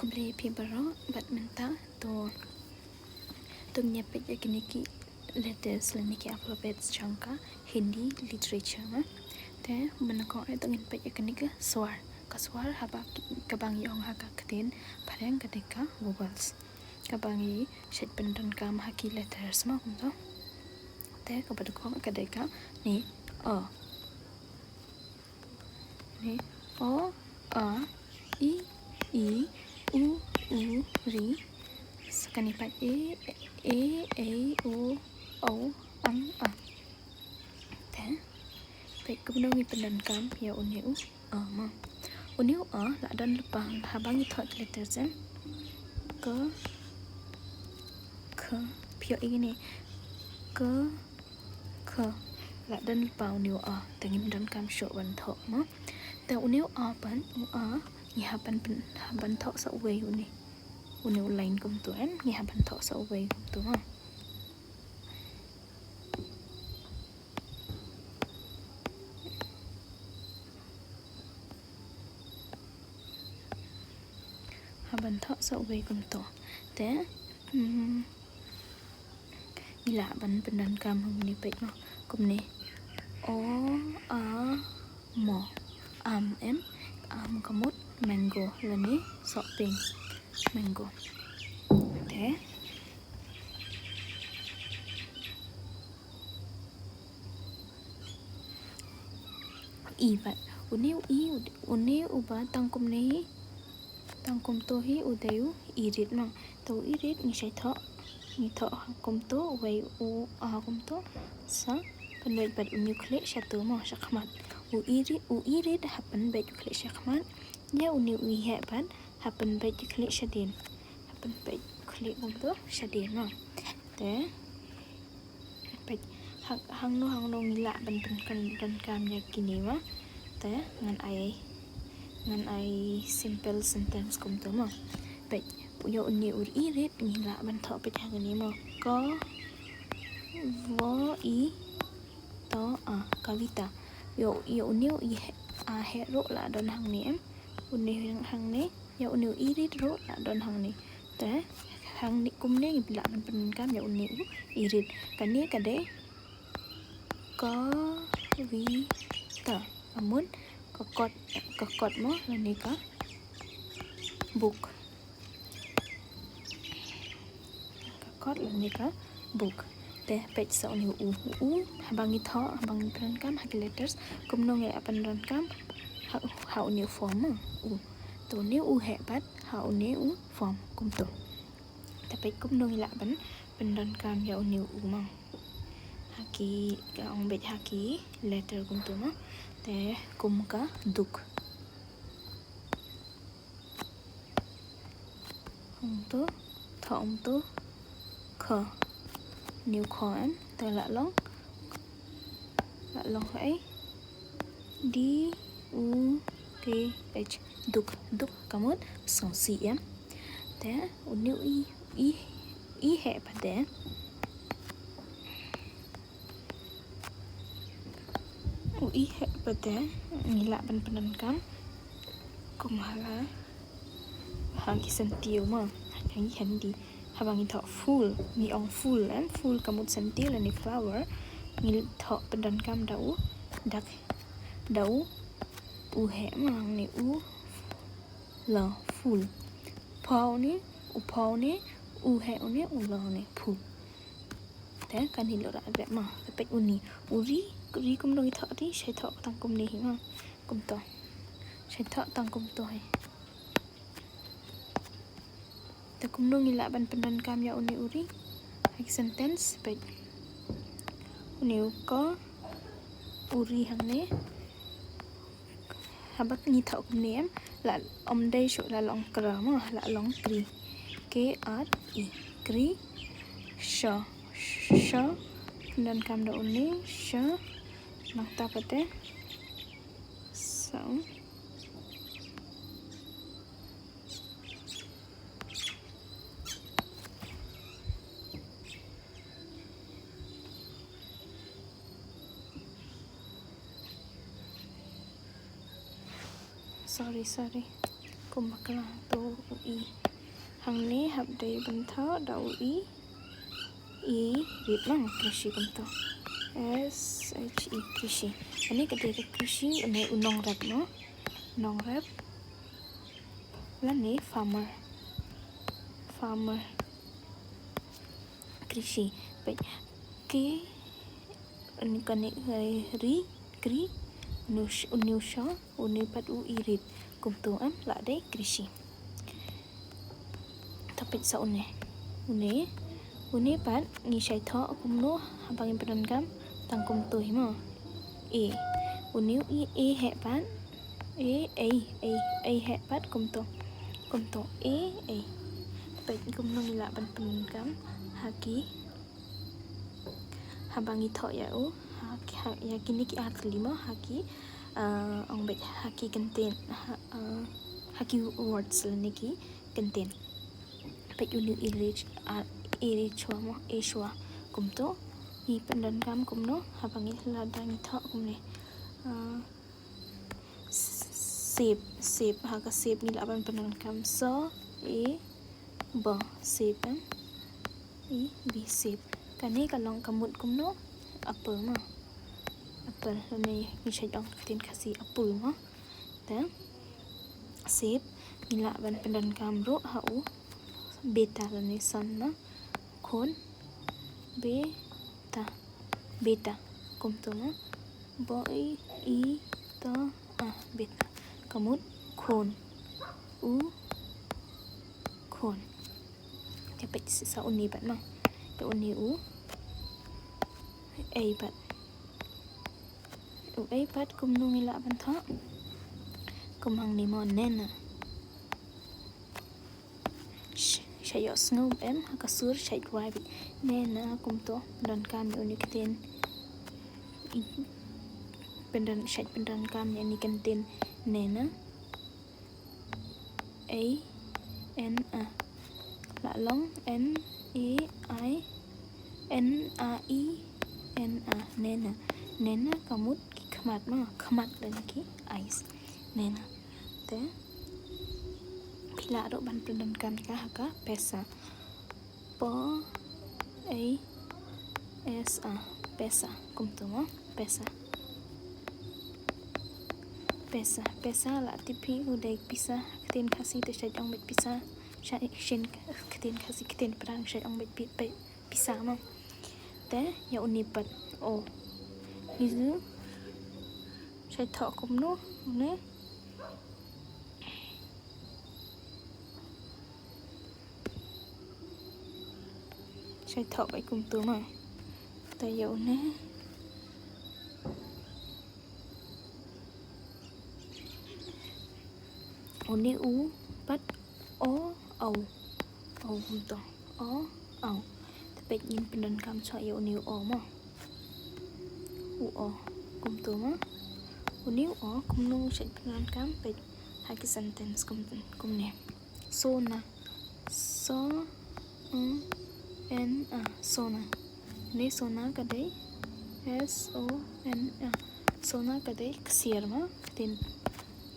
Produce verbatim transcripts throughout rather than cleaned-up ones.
Khublei phi baroh, bad mynta to, to ngin ïa peit ïa kine ki letters lane ki alphabets jong ka Hindi literature, ma. Te mynta ko ai to ngin peit ïa kine ki swar. Ka swar haba ki, kaba ngi ong ha ka ktien phareng ka dei ka vowels. Kaba ngi shait pyndonkam ha ki letters, ma, kumto. Te kaba dei ko ka dei kane, a. Ni, o, a, i, i, u, u, ri. Sa kane pat e, e, e, o, o, ang, a. Te peit kumno ngi pyndonkam ïa une u a, ma. Une u a la don lypa haba ngi thoh ki letters, em. Ka, ka, phi ïohi ne. Ka, ka, la don lypa une u a, te ngim donkam shuh ban thoh, ma. Te une u a pat, u a, ngi hap ban pyn, hap ban thoh sa uwei une. Une u line kumto, em, ngi hap ban thoh sa uwei kumto, ma. Hap ban thoh sa uwei kumto. Te, mm, ngi lah ban pyndonkam hangne peit, ma. Kumne. O, a, mo. Am, em. Am ka mut mango lane sohpieng. Mango. Te i pat. Une u i, une uba tang kumne hi, tang kumto hi u dei u irit, ma. Te u irit ngi shait thoh, ngi thoh kumto, uwei u a kumto, sa pynbeit pat une u khlieh shato, ma, shakhmat. U irit, u irit hap pynbeit u khlieh shakhmat. Ïa une u i heh pat hap pynbeit u khlieh shadien. Hap pynbeit u khlieh kumto shadien, ma. Te peit, ha, hangno hangno ngi lah ban pyndonkam ïa kine, ma. Te ngan ai, ngan ai simple sentence kumto, ma. Peit, ïa une u irit ngi lah ban thoh peit hangne, ma. Ka, vo, i, to, a, kavita. Ïa, ïa une u i heh, a heh ruh la don hangne, em. Une hangne, ïa une u irit ruh la don hangne. Te hangne kumne ngi lah ban pyndonkam ïa une u irit. Kane ka dei kavita. Ka mut ka kot, ka kot, ma, lane ka book. Ka kot lane ka book. Te peit sa une u, u, haba ngi thoh, haba ngi pyndonkam ha ki letters, kumno ngi lah pyndonkam ha, ha une u form, ma, u. Te une u heh pat ha une u form kumto. Te peit kumno ngi lah ban pyndonkam ïa une u, ma. Ha ki, ka ong beit ha ki letter kumto, ma. Te kum ka duk. Hangto, thoh hangto, kha. Une u kha, em, te la long, la long kaei? D U K H. Duk, duk ka mut sngewsih, em. Te une u i, i, i heh pat te. U i heh pat te, ngi lah ban pyndonkam kum ha la, ha ki syntiew, ma, ha ki syntiew. Haba ngi thoh fool, ngi ong fool, em, fool ka mut syntiew lane flower. Ngi thoh pyndonkam da u, da, da u, u heh, ma, hangne u la, fool. Pha une, u pha une, u heh une, u la une, phu. Te kane la rah rep, ma. Te peit une u ri, ri kumno ngi thoh ri, shait thoh tang kumne hi, ma. Kumto. Shait thoh tang kumto hi. Te kumno ngi lah ban pyndonkam ïa une u ri ha ki sentence, peit. Une u ka, u ri hangne. Haba ngi thoh kumne, em, la ym dei shuh, la long kra, ma, la long kri. K R I, kri. Sha, sha. Pyndonkam da une, sha. Nangta pat te, sa. Sorry, sorry. Kum bakla to u i. Hangne hap dei ban thoh da u i. I rit lang, krishi kumto. S H I, krishi. Ani ka dei ka krishi, une u nongrep, no? Nongrep. Lane farmer. Farmer. Krishi. Peit. Ke, ani kane, eh, ri, kri, une u sh-, une u sha, une pat u i rit. Kumto em, la dei krishi. To peit sa une. Une, une pat ngi shait thoh kumno haba ngin pyndonkam tang kumto hi mo. E. Une u i e heh pat. E, ei, ei, ei heh pat kumto. Kumto, e, ei. Peit kumno ngi lah ban pyndonkam ha ki. Haba ngi thoh ïa u, ha ki, ha, ïa kine ki ar tylli mo, ha ki, ah, ong beit, ha ki kyntien, ha, ah, ha ki words lane ki kyntien. Peit une u i rit, ah, i rit shuwa mo, e shuwa. Kumto, ngi pyndonkam kumno, haba ngi lada ngi thoh kumne. Ah, Sep, sep, ha ka sep ngi lah ban pyndonkam so, e, ba, sep, em. I, bi, sep. Kane ka long ka mut kumno? Apple mo. Apple, lane ngi shait ong ka ktien Khasi apple mo. Te, sep, ngi lah ban pyndonkam ruh ha u beta lane son mo. Khun, beta, beta. Kumto mo. Ba, i, i, ta, a, beta. Ka mut khun. U, khun. Te peit sa une pat mo. Te une u ei pat. U ei pat kumno ngi lah ban thoh? Kum hangne mo, nena. Sh-, shait ïohsngew em, ha ka sur shait wai beit. Nena, kumto, pyndonkam ïa une u ktien. I, pyndon, shait pyndonkam ïa une u ktien. Nena. A, N, A. La long, N, A, I, N, A, I, N, A. Nena. Nena, ka mut ki khmat mo, khmat lane ki eyes. Nena. Te, phi lah ruh ban pyndonkam ïa ka ha ka pesa. P, A, S, A. Pesa. Kumto mo, pesa. Pesa. Pesa, la tip phi u dei pisa. Ktien Khasi te shait ong beit pisa. Shait, shen, ktien Khasi, ktien Phareng shait ong beit pi-, pi-, pisa mo. Te, ïa une pat o. Ngi ju shait thoh kumno, une. Shait thoh beit kumto mo. Te ïa une. Une u pat o, au. Au kumto. O, au. Te peit ngin pyndonkam shuwa ïa une u o mo. U o. Kumto mo. Une u o, kumno shait pyndonkam, peit ha ki sentence kum, kumne. Sona. So, o, n, a. Sona. Ne sona ka dei. S, O, N, A. Sona ka dei ksiar mo. Ktien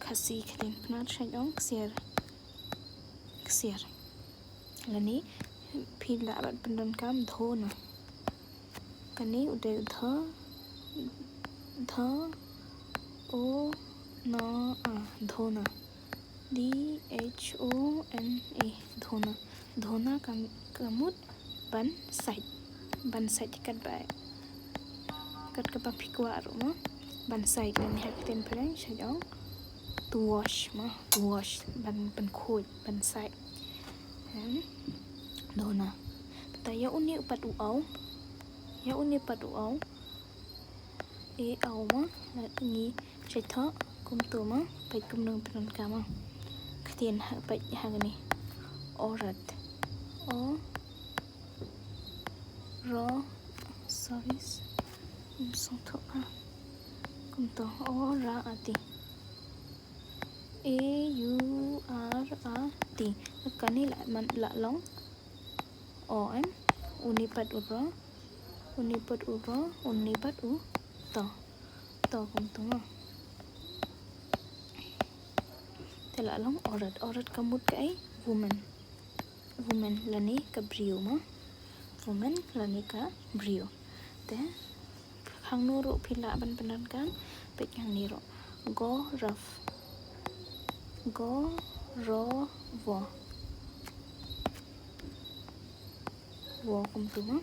Khasi, ktien Pnar shait ong ksiar. Ksiar. Lane phi lah ban pyndonkam dhona. Kane u dei u dha, dha, o, na, a, dhona. D H O N A, dhona. Dhona ka, ka mut ban sait. Ban sait katba, kat kaba phi kwah ruh mo. Ban sait lane ha ktien Phareng shait ong to wash mo. To wash, ban, ban khuid, ban sait. Em, dhona. Te ïa une u pat u au. Ïa une pat u au. E au mo, la ngi shait thoh kumto mo, peit kumno pyndonkam mo. Ktien ha, peit ha kane. Orat. O, ro, sorry. Ym sngewthuh ka. Kumto, o, ra, a, ti. A U R A T. Kane la man, la long o, em. Une pat u ro. Une pat u ro. Une pat u to. To kumto mo. Te la long aurat. Aurat ka mut kaei? Woman. Woman lane ka briew mo. Woman lane ka briew. Te hangno ruh phi lah ban pyndonkam? Peit hangne ruh. Goraf. Go, ro, wo. Wo kumtu mo.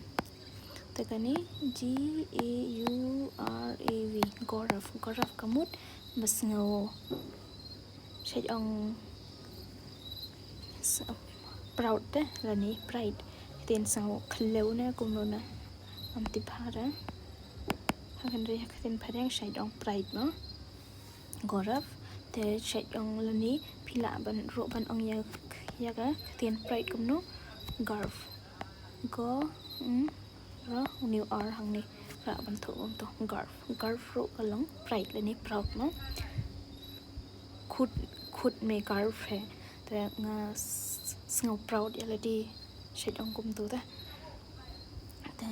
Te kane G A U R A V. Goraf. Goraf ka mut ba sngew, shait ong, s-, proud te lane pride. Ktien sngewkhlem ne kumno ne. Ngam tip ha re. Hynrei ha ktien phareng shait ong pride mo. Goraf. Te shait ong lane phi lah ban ruh ban ong ïa, ïa ka ktien pride kumno? Garf. Go, mm, ra, u new R hangne. Lah ban thoh kumto. Garf. Garf ruh ka long pride lane proud mo. Khut, khut me garf hai. Te nga s-, sngew proud ïa lade. Shait ong kumto te. Te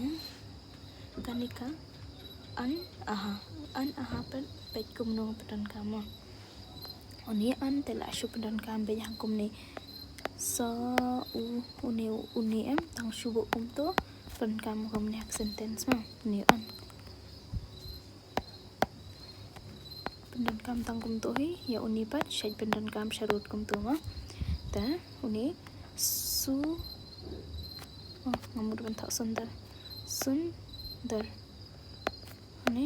kane ka an, aha. An, aha pat, peit kumno pyndonkam mo. Une an te lah shu pyndonkam beit ha kumne. Sa, u, une, une em, tang shu buh kumto, pyndonkam kumne ha ka sentence mo. Une an. Pyndonkam tang kumto hi, ïa une pat shait pyndonkam sharud kumto mo. Te une su, oh, nga mut ban thoh sundar. Sundar. Une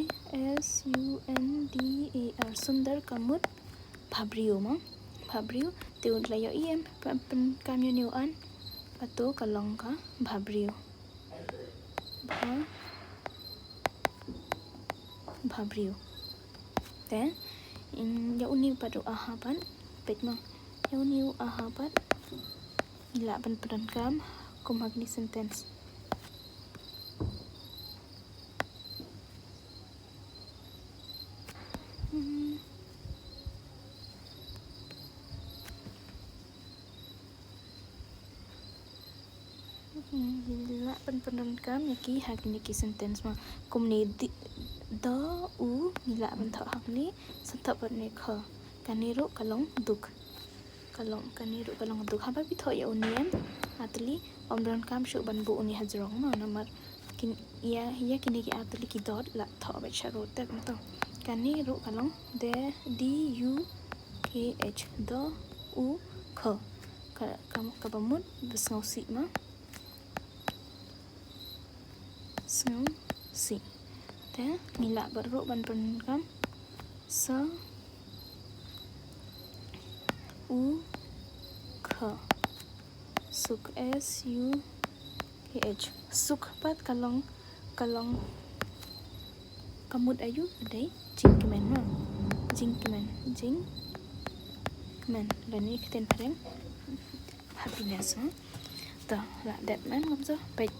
S U N D A R. Sundar ka mut bhabriew mo. Bhabriew. Te un la ïohi em, pyn-, pyndonkam ïa une u an. Kato ka long ka bhabriew. Bha, bhabriew. Te, mm, ïa une pat u aha pat. Peit mo. Ïa une u aha pat. Lah ban pyndonkam kum ha kine sentence. Hmm. Hmm, ngi lah ban pyndonkam ïa ki ha kine ki sentence mo. Kumne di, da, u, ngi lah ban thoh ha kine, sa thoh pat ne kha. Kane ruh ka long duk. Ka long, kane ruh ka long duk. Haba phi thoh ïa une em, ar tylli, ym donkam shuh ban buh une hajrong mo, namar kin, ïa, ïa kine ki ar tylli ki dot lah thoh beit sharud te kumto. Kane ruh ka long D, D U K H, da, u, kha. Ka, ka, kaba mut ba sngewsih mo. Sngewsih. Te ngi lah pat ruh ban pyndonkam sa, u, kha. Suk, S U K H. Suk pat ka long, ka long, ka mut aïu? Dei jingkmen mo. Jingkmen, jingkmen. Lane ktien phareng happiness mo. To, lah dep mo kumto. Peit.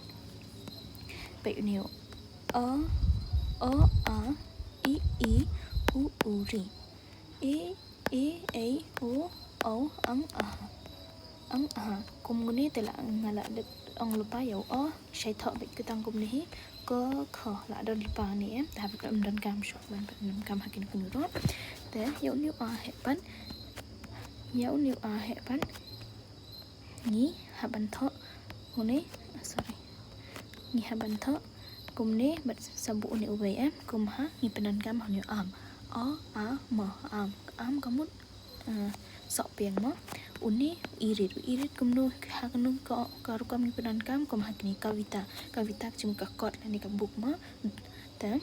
Peit une u. A, o, a, i, i, u, u, ri. E, e, ei, o, au, ang, aha. Ang, aha. Kum une te lah nga lah dep ong lypa ïa u o, shait thoh beit ka tang kumne hi. Ko, kho, lah don lypa ne em. Te hap ym donkam shuh ban pyndonkam ha kino kino ruh. Te ïa une u a heh pat. Ïa une u a heh pat. Ngi hap ban thoh une, ah, sorry. Ngi hap ban thoh kumne bad sa buh une uwei em, kum ha ngi pyndonkam ha une u am. O, a, mo, am. Am ka mut, eh, sohpieng mo. Une u irit, u irit kumno ha kano ka, ka rukom ngi pyndonkam kum ha kine kavita. Kavita ka jingmut ka kot lane ka buk mo. Te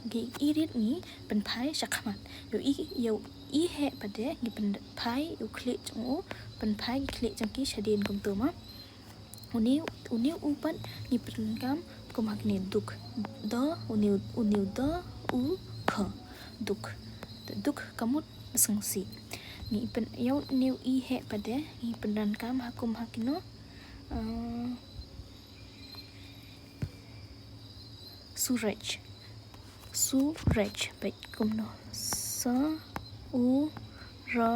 ki irit ngi pynphai shakhmat. Ïa u i, ïa u i heh pat de ngi pynphai ïa u khlieh jong u, pynphai ki khlieh jong ki shadien kumto mo. Une, une u pat ngi pyndonkam kum ha kine duk. Da, une, une da, u, kha. Duk. Duk ka mut sngewsih. Ngi pyn, ïa une u i heh pat de ngi pyndonkam ha kum ha kino, eh, suraj. Suraj, peit kumno. Sa, u, ra,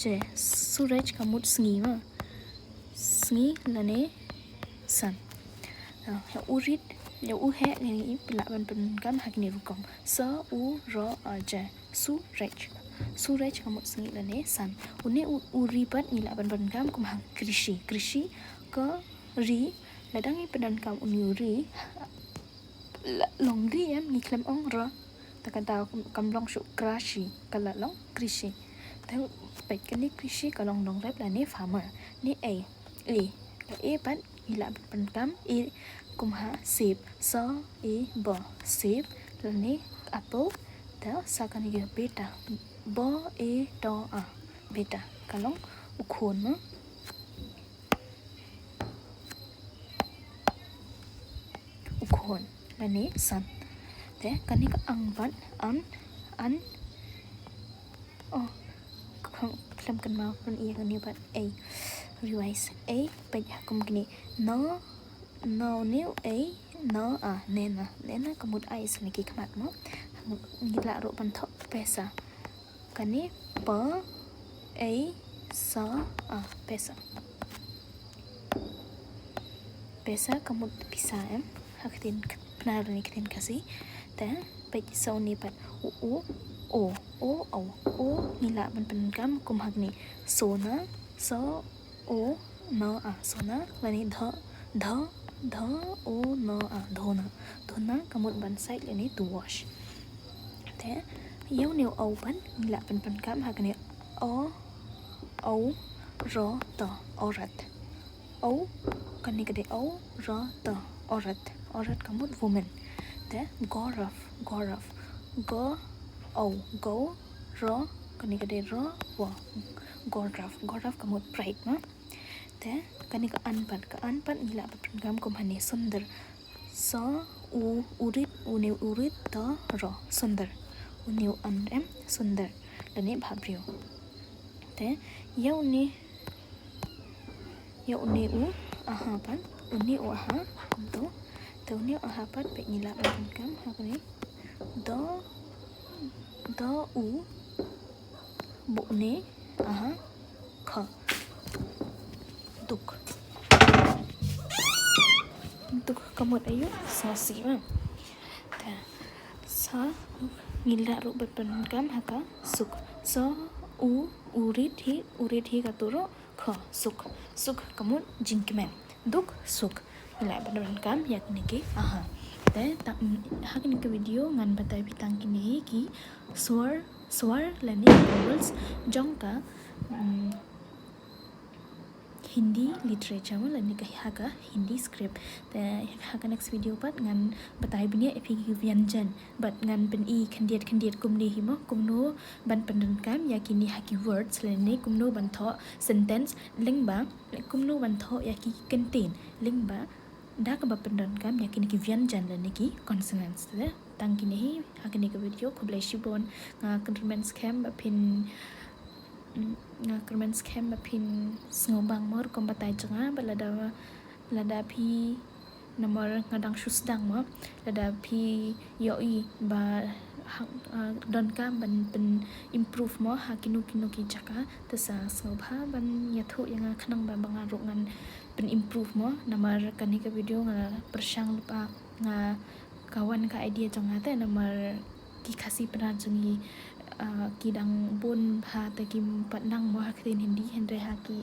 j. Suraj ka mut sngi mo. Sngi lane sun. Ah, ïa u rit, ïa u heh ngi lah ban pyndonkam ha kine rukom. Sa, u, ra, a, j. Suraj. Suraj ka mut sngi lane sun. Une u, u ri pat ngi lah ban pyndonkam kum ha krishi. Krishi ka ri, lada ngi pyndonkam une u ri, la, long ri em, ngi khlem ong ra. Te ka daw kam, kam long shuh krashi, ka la long krishi. Te peit kane krishi ka long nongrep lane farmer. Ne ei, ei, ka ei pat ngi lah ban pyndonkam ei kum ha sep. Sa, e, ba, sep, lane apple. Te sa kane ka beta. Ba, e, ta, a, beta. Ka long u khun mo. U khun lane sun. Te kane ka ang pat, an, an. Oh, khlem, khlem kynmaw pyn-i ïa kane pat, ei. Revise, ei, peit ha kum kine. Na, na, une u ei, na, a, nena. Nena ka mut eyes lane ki khmat mo. Ngi lah ruh ban thoh paisa. Kane pa, ei, sa, a, paisa. Paisa ka mut pisa em ha ka ktien Khmer ne ka ktien Khasi. Te peit sa une pat, u, u, o, o, o, o, ngi lah ban pyndonkam kum ha kane. Sona, so, o, na, a, sona, lane dha, dha, dha, o, na, a, dhona. Dhona ka mut ban sait lane to wash. Te ïa une u au pat ngi lah ban pyndonkam ha kane, o, au, ra, ta, aurat. Au, kane ka dei au, ra, ta, aurat. Aurat ka mut woman. Te gaurav, gaurav. Ga, au, gau, ra, kane ka dei ra, wa. Gaurav, gaurav ka mut pride mo. Te kane ka an pat, ka an pat ngi lah ban pyndonkam kum hane, sundar. Sa, u, u rit, une u rit, ta, ra, sundar. Une u an em, sundar. Lane bhabriew. Te ïa une, ïa une u aha pat, une u aha, kumto. Te une u aha pat peit ngi lah ban pyndonkam ha kane. Da, da, u, bok ne, aha, kha. Duk. Duk ka mut aïu, sngewsih mo. Te sa, ngi lah ruh ban pyndonkam ha ka suk. Sa, u, u rit hi, u rit hi kato ruh, kha, suk. Suk ka mut jingkmen. Duk, suk. Ngi lah ban pyndonkam ïa kine ki aha. Te tang ha kine ki video ngan batai beit tang kine hi ki swar, swar lane vowels jong ka, mm, Hindi literature mo, lane ka ha ka Hindi script. Te ha ka next video pat ngan batai bniah ïa phi ki vyanjan. Bad ngan pyn-i khyndiat khyndiat kumne hi mo, kumno ban pyndonkam ïa kine ha ki words lane kumno ban thoh sentence lyngba, kumno ban thoh ïa ki kyntien lyngba da kaba pyndonkam ïa kine ki vyanjan lane ki consonants. Te tang kine hi ha kine ki video, khublei shibun. Nga kyrmen skhem ba phin, mm, nga kyrmen skhem ba phin sngewbang mo rukom batai jong nga, bad lada, lada phi, namar nga dang shu sdang mo, lada phi ïohi ba hang, ah, donkam ban pyn improve mo ha kino kino ki jaka, te sa sngewbha ban ïathuh ïa nga khnang ba, ba nga ruh ngan pyn improve mo. Namar kane ka video nga pyrshang lypa, nga ka wan ka idea jong nga te, namar ki Khasi Pnar jong ngi, ah, ki dang bun bha te kim pat nang mo ha ka ktien Hindi, hynrei ha ki,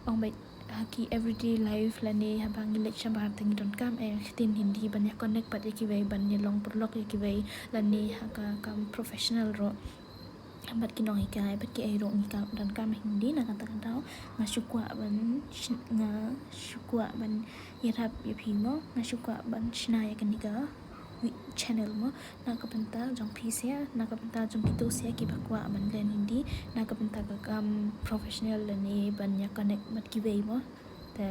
ong beit, ha ki everyday life lane haba ngi leit shabar te ngi donkam eh ka ktien Hindi ban ïa connect pat ïa kiwei, ban ïa long paralok ïa kiwei, lane ha ka kam professional ruh. Bad ki nonghikai bad kiei ruh ngi ka donkam Hindi. Na kata ka daw nga shu kwah ban sh-, nga shu kwah ban ïarap ïa phi mo, nga shu kwah ban shna ïa kane ka wi-, channel mo, na ka bynta jong phi sha, na ka bynta jong kito sha kiba kwah ban len Hindi, na ka bynta ka kam professional lane ban ïa connect bad kiwei mo. Te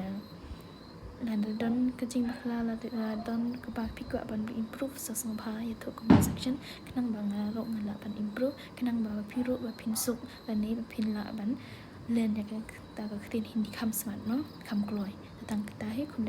lada don ka jingbakla, lada don kaba phi kwah ban improve, sa sngewbha ïathuh comment section, khnang ba nga ruh nga lah ban improve, khnang ba phi ruh ba phin suk lane ba phin lah ban len ïa kata ka ktien Hindi kham smat mo, kham kloi. Te tang kata hi, khublei